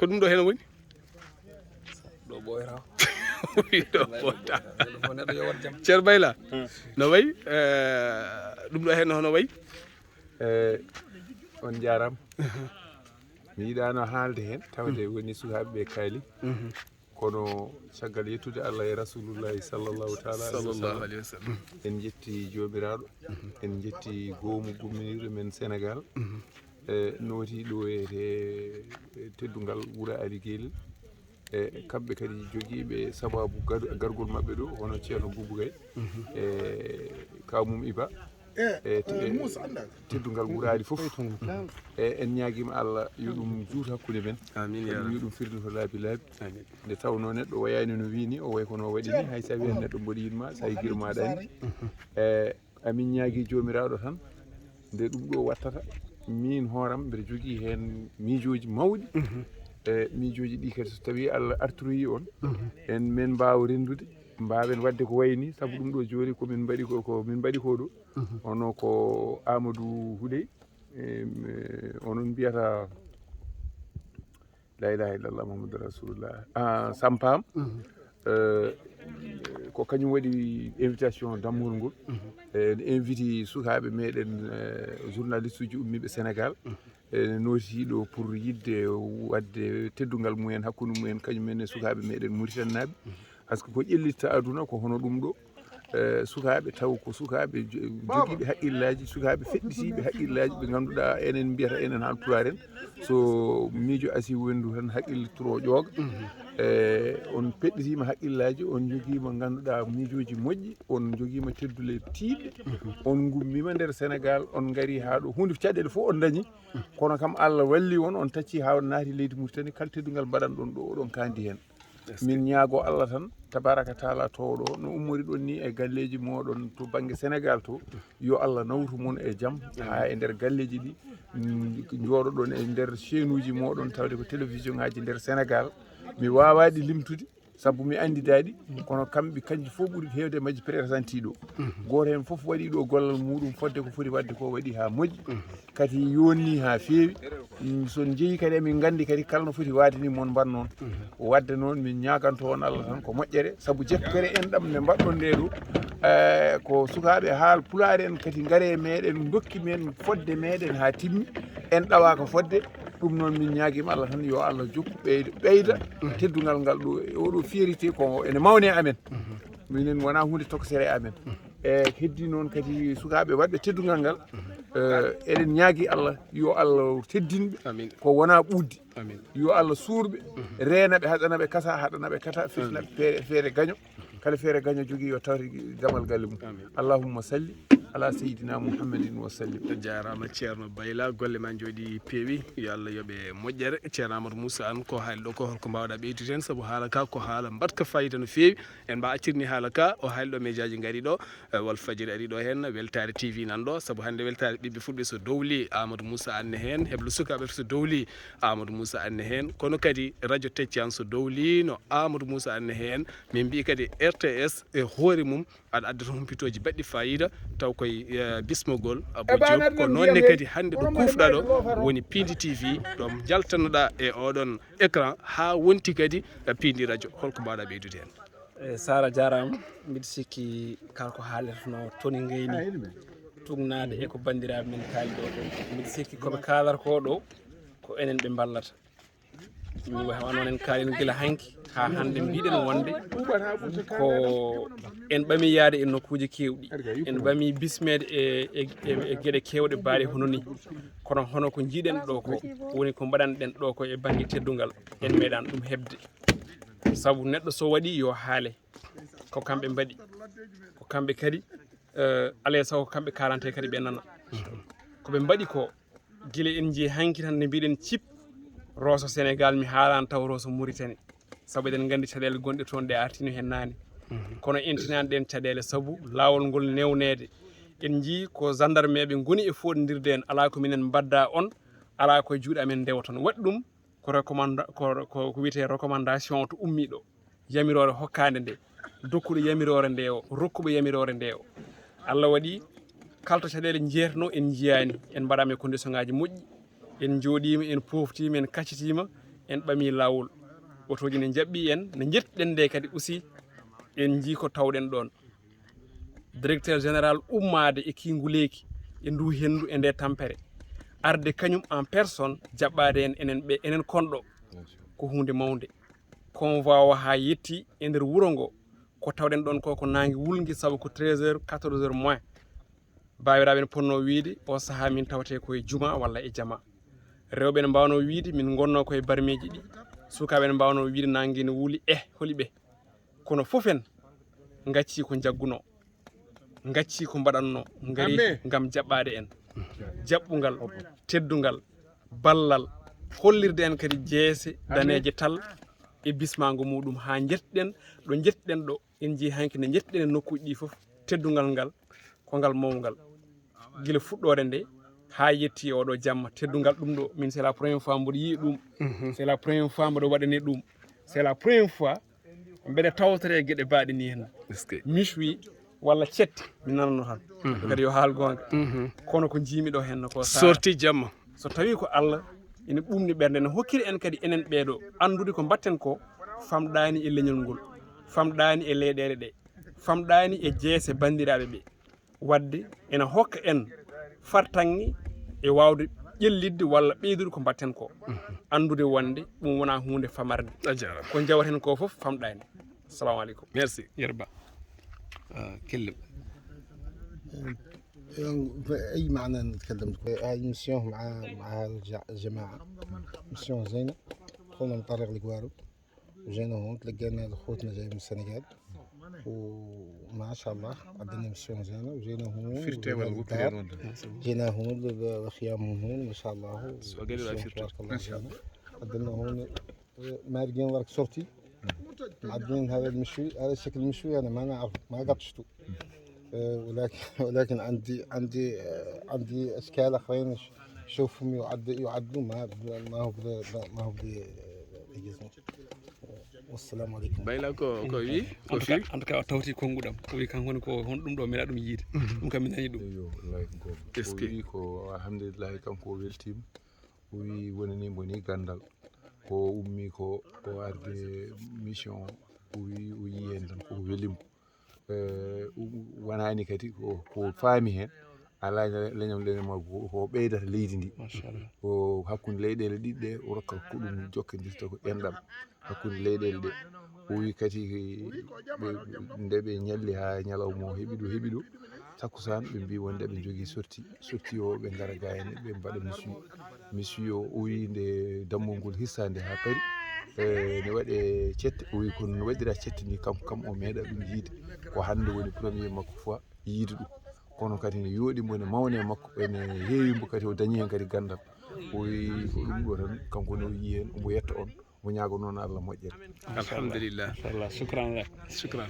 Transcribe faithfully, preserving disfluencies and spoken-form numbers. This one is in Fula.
Ko ɗum ɗo heen woni? Ɗo ɓooyata. Ɗo ɓooyata. Ɗo fof neɗɗo yo waɗ jam. Ceerno Bayla, no wayi? Eh, ɗum ɗo heen hono wayi? Eh, on njaaraama. Mi yiɗaano haalde heen, tawde woni sukaaɓe ɓe kaali. Kono caggal yettude Allah e Rasulullahi sallallahu taala alayhi wa Sallallahu sallam, alayhi wa sallam. En njetti Joomiraaɗo, en njetti goomu gumminirɗo men Senegaal, e nooti ɗo e e teddungal Wuro Ali Gelel. E kamɓe kadi jogiiɓe sababu gar- gargol maɓɓe ɗo, hono Ceerno Buubu Gay, e Kawmum Iba, e te- teddungal Wuro Ali fof. E en ñaagiima Allah yo ɗum juut hakkunde men. Amin, ya Yo Rabbi. Ɗum firdu ko laabi laabi. Amin. Nde tawnoo neɗɗo wayaani no wiyi ni, o wayi kono o waɗi ni, hay so a wiyii neɗɗo mboɗo yiɗ ma, so a yiɗ ma ɗaani. E amin ñaagii Joomiraaɗo tan, nde ɗum ɗo wattata, miin hooram mbeɗa jogii heen miijooji mawɗi. E miijooji ɗi kadi so tawii Allah artiroyii on, en men mbaawa renndude, mbaawen waɗde ko wayi ni, sabu ɗum ɗo jooni ko min mbaɗi ko, ko min mbaɗi ko ɗo. Hono ko Amadou Houdey, em, e, onon mbiyata la ilaha illallah Muhammadu Rasulullah. Ah, Sampam. Eh, ko kañum waɗi invitation dammol ngol. Eh, ne inviti sukaaɓe meɗen, eh, journaliste uji ummiiɓe Sénégal. Eh, nooti ɗo pour yiɗde waɗde teddungal mumen hakkunde mumen kañum en e sukaaɓe meɗen Mauritanie naaɓe. Par ce que ko ƴellitta aduna ko hono ɗum ɗo. Eh, sukaaɓe taw ko sukaaɓe jo- jogiiɓe haqqillaaji, sukaaɓe feɗɗitiiɓe haqqillaaji ɓe ngannduɗaa enen mbiyata enen haalpulaar en, so miijo asii wondu tan haqqille turo ƴooga. E on peɗɗitiima haqqillaaji, on njogiima ngannduɗaa miijooji moƴƴi, on njogiima teddule tiiɗɗe, on ngummiima nder Senegaal, on ngarii haa ɗo huunde caɗeele fof on ndañi. Kono kam Allah walli on, on tacci haa on naati leydi Mauritanie, kala teddungal mbaɗan ɗon ɗo oɗon kaandi heen. Min ñaago Allah tan tabaraka taala towɗo no ummori ɗon ni e galleji moɗon to bangge Senegal to, yo Allah nawtu mon e jam ha e nder galleji ɗi, mm, jooɗoɗon e nder chaîne uji moɗon tawde ko télévision ngaji nder Senegal. Mi wawaɗi limtude sabu mi andidaɗi, kono kamɓe kanji fof ɓuri hewde majji présenté ɗo. Goto hen fof waɗi ɗo gollal muɗum fodde ko foti wadde ko waɗi ha moƴƴi. Kadi yonni ha feewi. Mm, so en jeeyi kadi emin nganndi kadi kala no foti waade ni mon mbaɗ noon. Waɗde noon min ñaaganto on Allah tan ko moƴƴere, sabu jekkere en ɗam nde mbaɗɗon nde ɗo, eh, ko sukaaɓe haal pulaar en kadi ngare meɗen ndokki men fodde meɗen haa timmi, en ɗawaaka fodde. Ɗum noon min ñaagiima Allah tan yo Allah jokku ɓeyda, ɓeyda teddungal ngal ɗo e oɗo fierté ko ene mawne amen. Minen wona huunde tokosere amen. E heddi noon kadi sukaaɓe waɗɓe teddungal ngal, eh, eɗen ñaagi Allah yo Allah teddinɓe. Amin. Ko wona ɓuddi. Amin. Yo Allah suurɓe, reena ɓe, haɗana ɓe kasa, haɗana ɓe kata, fitna ɓe feere, feere gaño. Kala feere gaño jogii yo tawte damal galle mum. Allahumma salli ala sayyidina Muhammadin wa sallim. A jaaraama Ceerno Bayla, golle ma njooɗi peewi, yo Allah yoɓe moƴƴere. Ceerno Amadou Moussa, aan ko haali ɗo ko holko mbaawɗa ɓeydude heen, sabu haala ka ko haala mbaɗka fayida no feewi. En mba accirni haala ka, o haali ɗo mejaaji ngari ɗo, eh, Walfadjiri ari ɗo heen, Weltaare T V nan ɗo, sabu hannde Weltaare ɓiɓɓe fulɓe so dowli, Amadou Moussa Anne heen, heblo sukaaɓe so dowli, Amadou Moussa Anne heen, kono kadi radio Teccan so dowlino Amadou Moussa Anne heen, min mbi kadi R T S e hoore mum aɗa adda toon humpitooji baɗɗi fayida, taw koye, eh, bismogol Abou Diop, ko noon ne kadi hannde ɗo kuufɗa ɗo woni Piindi T V, ɗo njaltanoɗa e oɗon écran, haa wonti kadi, eh, Piindi radio, holko mbaawɗa ɓeydude heen? E Sara jaaraama, mbiɗa sikki kala ko haalirta no toni ngayni tugnaade e ko banndiraaɓe men kaali ɗo. Mbiɗa sikki ko ɓe kaalata ko ɗo ko enen ɓe mballata. Min wano en kaalino gila hanki haa hannde mbiɗen wonde ko en ɓami yaade e nokkuuji keewɗi, en ɓami bismeede e, e, e, e geɗe keewɗe baaɗe hono ni. Kono hono ko njiiɗen ɗo ko woni ko mbaɗanɗen ɗo ko e bannge teddungal en meeɗaano ɗum heɓde. Sabu neɗɗo so waɗi yo haale, ko kamɓe mbaɗi, ko kamɓe kadi, eh, alaa e sago ko kamɓe kaalante kadi ɓe nana. Ko ɓe mbaɗi ko gila en njii hanki tan nde mbiɗen cip Rosso Sénégal mi haalano taw Rosso Mauritanie. Sabu eɗen nganndi caɗeele gonɗe toon ɗe artino heen naane. Kono en tinaani ɗeen caɗeele sabu laawol ngol newneede. En njii ko gendarmeɓe ngoni e fooɗondirde en, alaa ko minen mbadda on, alaa ko e juuɗe amen ndewa toon. Waɗi ɗum ko recommanda-, ko, ko, ko wiyetee recommandation to ummii ɗo. Yamiroore hokkaande nde, dokkuɗo yamiroore nde o, rokkuɓe yamiroore nde o. Allah waɗi kala to caɗeele njeetno en njiyaani, en mbaɗaama e condition ngaji moƴƴi, en njooɗiima, en pooftiima, en kaccitiima, en ɓamii laawol. Otooji ne njaɓɓii en, no njettuɗen nde kadi aussi, en njii ko tawɗen ɗoon. Directeur général ummaade e kiinguleeki e ndu henndu e nde tampere, arde kañum en personne jaɓɓaade en, enen ɓe, enen konɗo, ko huunde mawnde. Convoi o haa yetti e nder wuro ngo, ko tawɗen ɗoon ko, ko naange wulnge, sabu ko treize heures, quatorze heures moins. Baawiraaɓe ne potnoo wiyde, o sahaa min tawetee ko e juma walla e jama. Rewɓe ne mbaawnoo wiyde, min ngonnoo ko e barmeeji ɗi. Sukaaɓe ne mbaawnoo wiyde, naange ne wuli, eh, holi ɓe. Kono fof en ngaccii ko njaggunoo, ngaccii ko mbaɗatnoo, ngari ngam jaɓɓaade en. Jaɓɓungal, teddungal, ballal, hollirde en kadi jeese daneeje tal e bismaango muɗum, haa njettuɗen ɗo njettuɗen ɗo. En njii hanki nde njettuɗen e nokkuuji ɗi fof, teddungal ngal ko ngal mawngal. Gila fuɗɗoore nde haa yetti e oɗo jamma, teddungal ɗum ɗo, min, c'est la première fois mboɗo yii ɗum. C'est la première fois mboɗo waɗani ɗum. C'est la première fois mbeɗa tawtore e geɗe baaɗe ni hen. Est-ce que? Miswi walla cette, mi nanano tan. Kadi yo haal goonga. Kono ko njiimi ɗo hen ko sa- Sorti jamma. So tawi ko Allah ina ɓumni ɓernde, ne hokkiri en kadi enen ɓeeɗo anndude ko mbatten ko famɗaani e leñol ngol, famɗaani e leyɗeele ɗe, famɗaani e jeese banndiraaɓe ɓe. Wadde ena hokka en fartaŋŋe e waawde ƴellitde walla ɓeydude ko mbatten ko. Anndude wonde ɗum wonaa huunde famarde. A jaaraama. Ko njawaten ko fof famɗaani. Assalamu aleykum. Merci. Yerba. Ah, kellim. أي معنى نتكلم؟ هاي ميسيون مع مع الجماعة، ميسيون زينة. دخلنا من طريق القوارب وجينا هون، تلقينا خوتنا جاي من السنغال، وما شاء الله عندنا ميسيون زينة. وجينا هون، جينا هون، الخيام هون، ما شاء الله، تبارك الله زينة. عندنا هون مارقين لك صورتي، معدين هذا المشوي، هذا الشكل المشوي أنا ما نعرف، ما قطشته. آه، ولكن ولكن عندي عندي آه، عندي أشكال آخرين، شوفهم يعد يعدوا، ما ما هو بذا، ما هو بذا. والسلام عليكم. Bayla ko ko wi ko fi. En tout cas, o tawti konnguɗam. O wi kanko woni ko hon ɗum ɗo, mbiɗa ɗum yiide. Ɗum kam mi nani ɗum. Eyo, wallahi ko. Est-ce que? O wi ko alhamdulillahi, kanko o weltiima. O wi wonani mbo ni ganndal. Ko ummi ko o arde mission o, o wi o yii heen tan ko welimo. Wonani kadi ko faami heen, alaa leñol leñol makko ko ɓeydata leydi ndi. Ko hakkunde leyɗeele ɗiɗi ɗe o rokka ko ɗum jokkondirta ko enɗam hakkunde leyɗeele ɗe. O wi kadi nde ɓe ñalli haa ñalawma o heɓi ɗo heɓi ɗo, takkusaan ɓe mbi wonde ɓe njogii sorti, sorti o ɓe ngara ga heen ɓe mbaɗa misiyo. Misiyo o wi nde dammol ngol hirsaande haa paari, ne waɗe cette. O wi kono no waɗira cette ni kam kam o meeɗa ɗum yiide, ko hannde woni premier makko fois yiide ɗum. Kono kadi ne yooɗi mbo ne mawne makko ene heewi mbo kadi o dañi heen kadi ganndal. O wi ko ɗum ɗo tan kanko ne o yii heen omo yetta on, omo ñaago noon Allah moƴƴere. Alhamdulillah. Machallah, shukran lak. Shukran.